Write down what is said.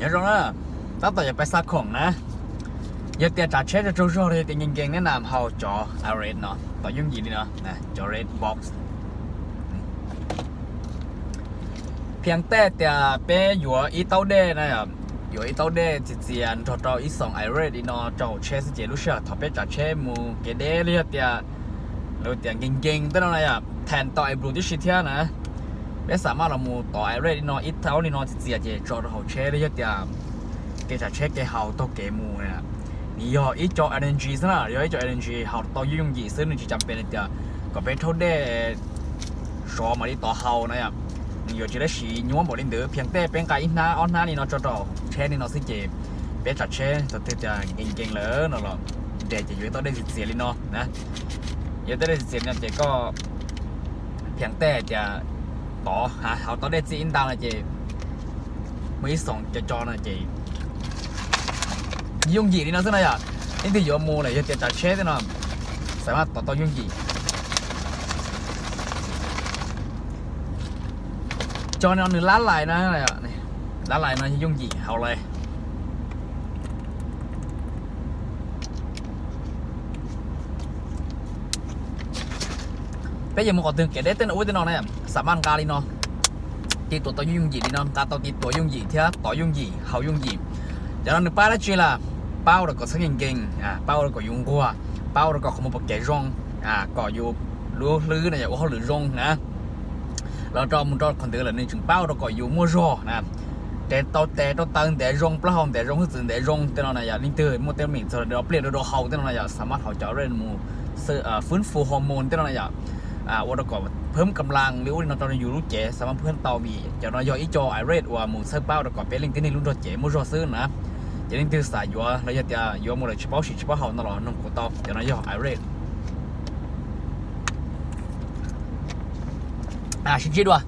Nhớ rồi đó, tao tỏ giờ phải xa khổng nè. Giờ tiệt trả chết cho trâu rồi thì tình hình game nét nàm hầu chó Iris nó. Tỏ dung gì đi nó. Nè, chó Red Box. ພຽງແຕ່ ແຕ່ເປ້ຢວອີ່ເຕົ້າແດນະ ຢວອີ່ເຕົ້າແດ ຊິຈຽນ ເທົ່າເຈົ້າອີ່ສອງ Iris ອີ່ເນາະ ເຈົ້າແຊຊິເຈ ລູກເຊຍ ເທົ່າເປ້ຈະແຊໝູ່ເກເດ ຫຼືເດ ຫຼືເດເກັ່ງໆ ເທົ່ານັ້ນນະ ແທນຕໍ່ໄອ້ບລູຕິຊິເທຍນະ ແລະ ສາມາດເອົາໝູ່ຕໍ່ Iris ອີ່ເນາະ ອີ່ເຕົ້ານີ້ເນາະ ຊິເຈ ຈອດເຮົາແຊ ຫຼືເດ ເກຈະແຊເກເຮົາຕໍ່ເກໝູ່ນະ ນີ້ຢໍອີ່ຈອ RNG ຊະນະ ຢໍອີ່ຈອ RNG ເຮົາຕໍ່ຢູ່ຍົງຢີ ຊຶ່ງໜຶ່ງຊິຈຳເປັນເດ ກໍເປັນເທົ່າແດ ຊອມາດີຕໍ່ເຮົານະ ຢວຈະໄດ້ສີຍວມບໍ່ລິນເດີ ພຽງແຕ່ເປັນການອີ່ໜ້າອອນໜ້ານີ້ເນາະ ຈອດເຮົາແຊນີ້ເນາະ ຊິເຈ ເປັນຈະແຊ ຈະເປັນຈະເກັ່ງໆ ເລີຍເນາະ ແດຈະຢູ່ຕໍ່ໄດ້ເສຍລີເນາະນະ ຢູ່ຕໍ່ໄດ້ເສຍເນາະ ເຈກໍ ພຽງແຕ່ຈະຕໍ່ຫາເຮົາຕໍ່ໄດ້ຈີນດາວນະເຈ ມື້ທີສອງຈະຈອນະເຈ ຍຸງກີນີ້ເນາະ ເຊິ່ງນະຢາ ນີ້ຖືຢູ່ໝູ່ເລີຍ ເຈຈະເຊເນາະ ສາມາດຕໍ່ຕໍ່ຍຸງກີ ຈອນອນໜຶ່ງລ້ານຫຼາຍນະ ນີ້ລ້ານຫຼາຍນະ ຍຸງກີເຮົາເລີຍ ເປັນຫຍັງມັນກໍເຖິງແກ່ໄດ້ເຕັ້ນອາວຸດເນາະ ສາມາດກາລີເນາະ ຕີຕົວຕໍ່ຍຸງຢີດີເນາະ ກາຕໍ່ຕີຕົວຍຸງດີເທື່ອຕໍ່ຍຸງດີ ເຮົາຍຸງດີ ຈາກນັ້ນໜຶ່ງປ້າລະຈີລະ ເປົ້າແລ້ວກໍເຊິ່ງເກັ່ງໆ ອາ ເປົ້າແລ້ວກໍຍຸງກົວ ເປົ້າແລ້ວກໍຂະໂມຍປະແກຢອງ ອາ ກໍຢູ່ ຫຼື ຫຼືນະ ຢາກວ່າເຮົາຫຼືຢອງນະ ລາວຈອມມັນຈອດຄົນເດີລະໜຶ່ງຈຶ່ງເປົ້າ ແລ້ວກໍຢູ່ມົວຢໍນະ ແຕ່ເຕົາແຕ່ເຕົາເຕີນແຕ່ຢອງປະເຮົາແຕ່ຢອງຫຶດຊຶນແຕ່ຢອງແຕ່ນອນນະ ຢາກລິງເຕີໝົດແຕ່ມີສະເດອເປຍໂດດເຮົາແຕ່ນອນນະ ຢາກສາມາດເຮົາຈະເຣນໝູ່ ເຊີ ເອີ ຟື້ນຟູຮໍໂມນແຕ່ນອນນະ ຢາກ ອາ ອວດແລ້ວກໍເພີ່ມກຳລັງ ຫຼື ອວດນອນຕອນຢູ່ລູກເຈ ສາມາດເພີ່ມເຕົາວີ ຈາກນັ້ນຢອກອີ່ຈອ Iris ອວາໝູ່ເຊີເປົ້າ ແລ້ວກໍເປັນລິງທີ່ນີ້ລຸນໂດເຈ ໝູ່ຢໍຊຶນນະ ຈະລິງຕື່ສາຍຢວ ລະຢາກຈະຢວໝູ່ລະຊິເປົ້າສີຊິເປົ້າເຮົານະຫຼໍ ໜົງໂກເຕົາ ຈາກນັ້ນຢອກ Iris ອາ ຊິຈິດວ່າ